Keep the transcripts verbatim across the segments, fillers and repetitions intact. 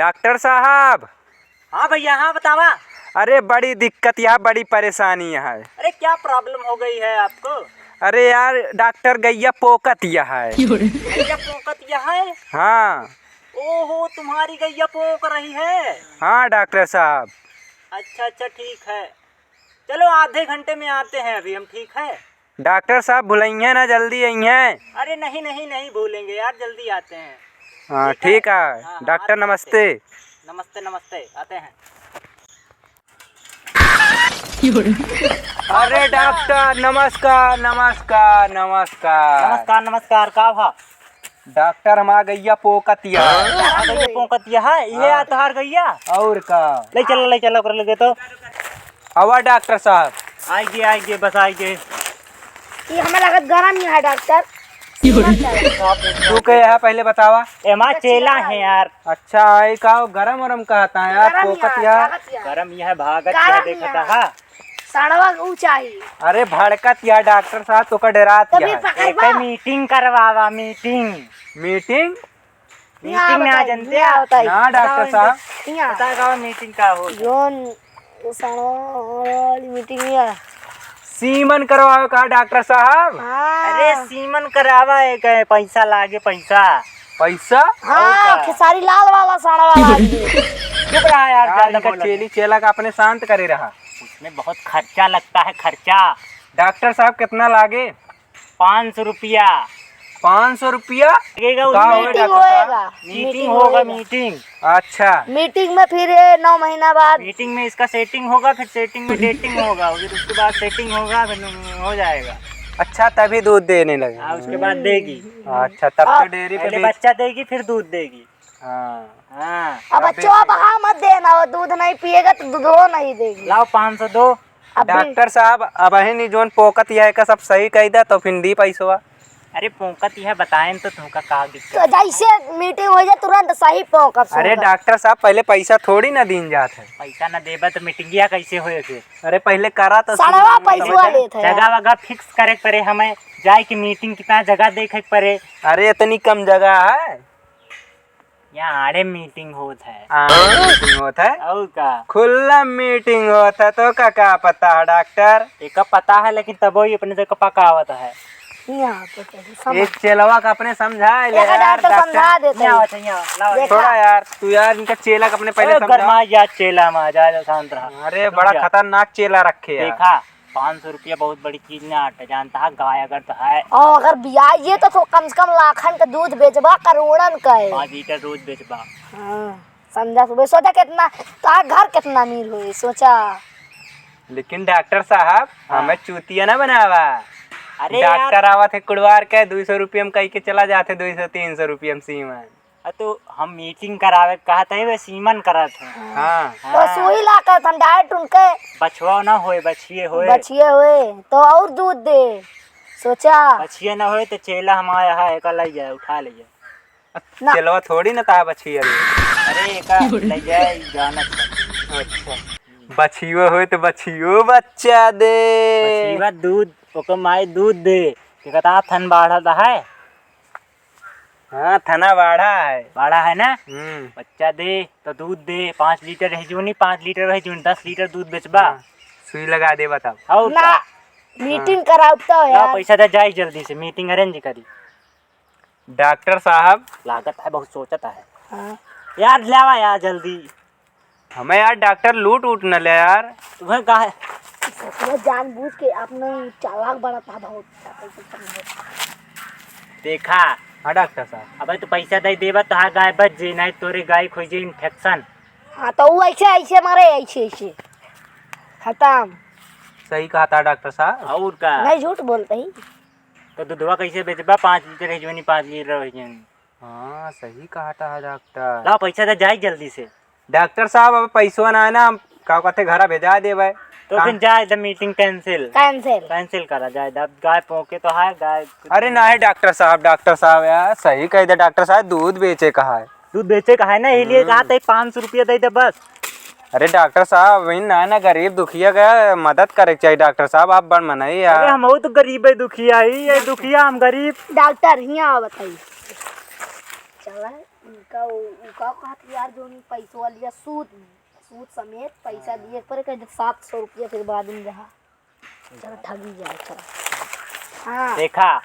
डॉक्टर साहब। हाँ भैया, हाँ बतावा। अरे बड़ी दिक्कत यह, बड़ी परेशानी है। अरे क्या problem हो गई है आपको? अरे यार डॉक्टर, गैया पोंकत यह है। गैया पोंकत यह है? हाँ। ओहो, तुम्हारी गैया पोंक रही है? हाँ डॉक्टर साहब। अच्छा अच्छा, ठीक है, चलो आधे घंटे में आते हैं अभी हम, ठीक है? डॉक्टर साहब भुलइहें ना, जल्दी अइहें। अरे नहीं नहीं नहीं भूलेंगे यार, जल्दी आते हैं। हाँ ठीक है। ठीक है। हाँ, हाँ, डॉक्टर आते हैं। नमस्ते। नमस्ते नमस्ते, आते हैं। अरे डॉक्टर नमस्कार, नमस्कार, नमस्कार। नमस्कार नमस्कार, का भा? डॉक्टर, हमार गैया पोंकतिया। हाँ, गैया पोंकतिया है, ये हाँ। आ तोहार गैया? और का? ले चलो, ले चलो, कर लगे तो। आवा डॉक्टर साहब। आइगे, आइगे, बस आइगे। ये हमें लगत गरम ही है डॉक्टर। तू के यहाँ पहले बतावा। ए, हमार चेला है यार। अच्छा, आई का गरम वरम कहता है यार, गरम ही है, पोंकतिया। गरम ही है, भागत गरम ही है। देखता है। सड़वा ऊंचाई। अरे भड़कत या डॉक्टर साहब, तोका डरात तभी या। पकड़बा। एके मीटिंग करवावा, मीटिंग। मीटिंग? यहाँ मीटिंग ना बताई, जानते यहाँ हैं? बताई। ना डॉक्टर बताओ साहब। इनके, यहाँ। पता का मीटिंग का हो? जोन सड़वा वाली मीटिंग है। सीमन करवावे का डॉक्टर साहब? हाँ। अरे सीमन करावा है, कहे पैसा लागे, पैसा। पैसा? हाँ, और का? खेसारी लाल वाला सड़वा लागे। चुप रहा यार, यार, ज्यादा इनका बोला। चेली चेला का अपने शांत करे रहा। उसमें बहुत खर्चा लगता है, खर्चा। डॉक्टर साहब, कितना लागे? पाँच सौ रुपया। पाँच सौ रुपया? लगेगा का उसमें। होगा मीटिंग डॉक्टर साहब? होएगा। मीटिंग मीटिंग होगा, होएगा। मीटिंग। अच्छा। मीटिंग में फिर ये नौ महीना बाद। मीटिंग में इसका सेटिंग होगा, फिर सेटिंग में डेटिंग होगा, फिर उसके बाद सेटिंग होगा, फिर हो जाएगा। अच्छा, तभी दूध देने लगे। हाँ, उसके बाद देगी। अच्छा, तब तो अब डेयरी पे पहले बेच- बच्चा देगी, फिर दूध देगी। हाँ। हाँ। अब अब बच्चों, अब हाँ मत देना, वो दूध नहीं पिएगा तो दूधो नहीं देगी। लाओ पाँच सौ दो। अब भी डॉक्टर साहब, अब ही नहीं जोन पोंकत यह का सब सही कही दा तो फिर दी पैसवा। अरे पोंकत यह बताएं तो तुमका का दिक्कत तो है? जैसे मीटिंग हो जाए तुरंत सही पोंकब अरे सुनकर। डॉक्टर साहब, पहले पैसा थोड़ी ना दीन जात है। पैसा ना देबा तो मीटिंगिया कैसे होए फिर? अरे पहले करा तो सड़वा सुन। पैसवा लेत है। जगह वगह फिक्स करे के पड़े हमें, जाए के मीटिंग कितना जगह देखे के पड़े। अरे इतनी कम जगह है। यहाँ आड़े मीटिंग होत है। आड़े मीटिंग होत है? और का? खुला मीटिंग होत है, तो का, का पता है डॉक्टर? एका पता है, लेकिन तबो ही अपने से पकावत है। यहाँ तो कहीं समझ एक चेलवा का अपने समझा ले एका यार, डॉक्टर डॉक्टर। समझा देते यहाँ हैं। आओ, यहाँ आओ, लाओ। देखा? थोड़ा यार, तू यार इनका चेला का अपने पहले ए, समझा। गरमा यार चेला में, जा, जा, शांत रहा। अरे, रुक बड़ा जा। खतरनाक चेला रखे यार। देखा? पाँच सौ रुपया बहुत बड़ी चीज ना आटे, जानता है, गाय अगर तो है। और अगर बियाइए तो, तो कम से कम लाखन का दूध बेचबा, करोड़न का है। पाँच लीटर दूध बेचबा। हाँ, समझा सुबह, सोचा कितना, तो घर कितना अमीर हुई, सोचा। लेकिन डॉक्टर साहब, हाँ। हमें चूतिया ना बनावा। अरे डॉक्टर यार। आवत है कुड़वार के, दो सौ रुपये में कह के चला जाते, दो सौ, तीन सौ रुपये में सीमन। अ, तो हम मीटिंग करावे के कहत है, वे सीमन करत है। हाँ। हाँ। तो सुई ला कहत हम डायरेक्ट उनके। बछवा ना होए, बछिए होए। बछिए होए, तो और दूध दे। सोचा। बछिए ना होए, तो चेला हमारा है, एका ले जाए, उठा ले जाए। ना। चेलवा थोड़ी ना ता बछिए रे। अरे, एका ले जाए, जानत है। अच्छा। बछियो होए, तो बछियो बच्चा दे। बछिया दूध, ओकर माई दूध दे। के कहता, थन बाढ़त है। हाँ, थना बाढ़ा है। बाढ़ा है ना? हम्म। बच्चा दे, तो दूध दे, पाँच लीटर रह जूनी, पाँच लीटर रह जूनी, दस लीटर दूध बेचबा। हाँ, सुई लगा दे, बताओ। और ना, का? मीटिंग हाँ। करावता हो लाओ, यार। पैसा दे, जाई जल्दी से, मीटिंग अरेंज करी। डॉक्टर साहब। लागत है, बहुत सोचता है। हाँ। यार, लावा यार, जल्दी। हमें यार डॉक्टर लूट उट न ले यार। तुम्हें का है? वो जानबूझ के आपने चालाक बनाता है बहुत। देखा। हाँ डॉक्टर साहब। अबे तू पैसा दे देबा तो हाँ गाय बच जे, नहीं तोरे गाय खोई जे इन्फेक्शन। हाँ तो वो ऐसे, ऐसे मारे, ऐसे, ऐसे। खत्म। सही कहा था डॉक्टर साहब। और का? नहीं झूठ बोलते ही। तो दूधवा कैसे बेचबा? पाँच लीटर है जोनी, पाँच लीटर है जोनी। हाँ, सही कहा था डॉक्टर। लाओ पैसा दे, जाई जल्दी से। डॉक्टर साहब, अब पैसवा ना है ना, हम का कहते घरा भेजा देबे। तो का? फिर जाए दे, मीटिंग कैंसिल। कैंसिल। कैंसिल करा जाए दे, अब गाय पोंके तो है, गाय। अरे ना है डॉक्टर साहब, डॉक्टर साहब यार, सही कह दे डॉक्टर साहब, दूध बेचे का है। दूध बेचे का है ना, यही लिए हम्म। कहा था, पाँच सौ रुपया दे दे बस। अरे डॉक्टर साहब, वही ना, ना गरीब दुखिया का मदद करे के चाहिए डॉक्टर साहब, आप बड़ मनई यार। अरे हम तो गरीब है, दुखिया ही है, दुखिया हम गरीब। डॉक्टर हियाँ बताइए। इनका उ, उ का कहत यार, जो पैसवा लिया सूद में, सूद समेत पैसा दिए पर कह दे सात सौ रुपया, फिर बाद में रहा। चल, ठगी जाए, चल। हाँ। देखा,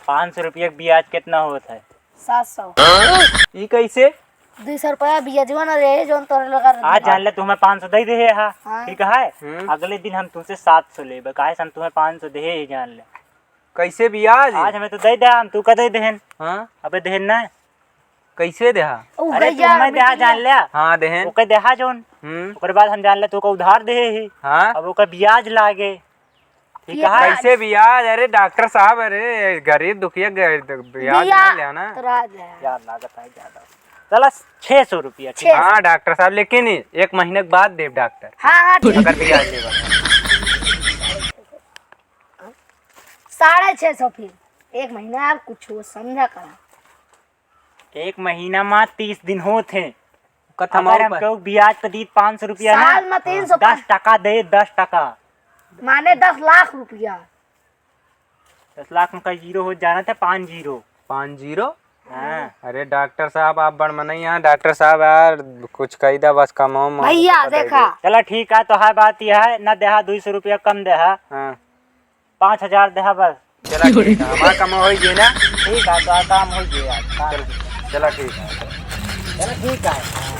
पाँच सौ रुपया के ब्याज कितना होत है? सात सौ। ई कैसे? दुई सौ रुपया ब्याजवा न रहे, जौन तोरे लगा रहे। आज जान ले, तू हमें पाँच सौ दे दे है, हाँ। हाँ। ठीक है? हम्म। अगले दिन हम तुमसे सात सौ लेबे, काहे से हम तुम्हें पाँच सौ दे ही, जान ले। कैसे ब्याज? आज हमें तो दे दे, हम तू का दे देहन। हाँ। अबे देहन ना। कैसे देहा? उ अरे गैया तुम्हें देहा, मिटिया। जान ले। हाँ, देहन। ओके देहा जौन। हम्म। ओकर बाद हम जान ले, तू का उधार दे ही। हाँ। अब ओकर ब्याज लागे। ठीक है? कैसे ब्याज? अरे डॉक्टर साहब, अरे गरीब दुखिया ग-, ब्याज बिया ना लेना। तोरा दे। यार लागत है ज्यादा। चला, छह सौ रुपया, ठीक है? हाँ डॉक्टर साहब, लेकिन एक महीने के बाद देब डॉक्टर। हाँ, हाँ, ठीक। अगर ब्याज लेबा। साढ़े छह सौ फिर। एक महीना आप कुछ समझा करा। एक महीना मा तीस दिन होत है। कथम अगर हम पर? कहू ब्याज पे दीत पाँच सौ रुपया ना, साल मा तीन सौ दस टका दे, दस टका। माने दस लाख रुपया। दस लाख में का जीरो हो जाना था, पाँच जीरो। पाँच जीरो? हाँ। अरे डॉक्टर साहब, आप बड़ मनई हैं, डॉक्टर साहब यार, कुछ कही दा बस, कमाओ, माओ, भैया, तो पकड़ देखा। दे। चला ठीक है, तो है बात यह है, ना देहा, दो सौ रुपया कम देहा। हाँ। पाँच हजार देहा बस। चला ठीक है, हमारा काम हो गया ना। ठीक है, तो काम हो गया यार, काम चला, हो गया। चला ठीक है। चला ठीक है।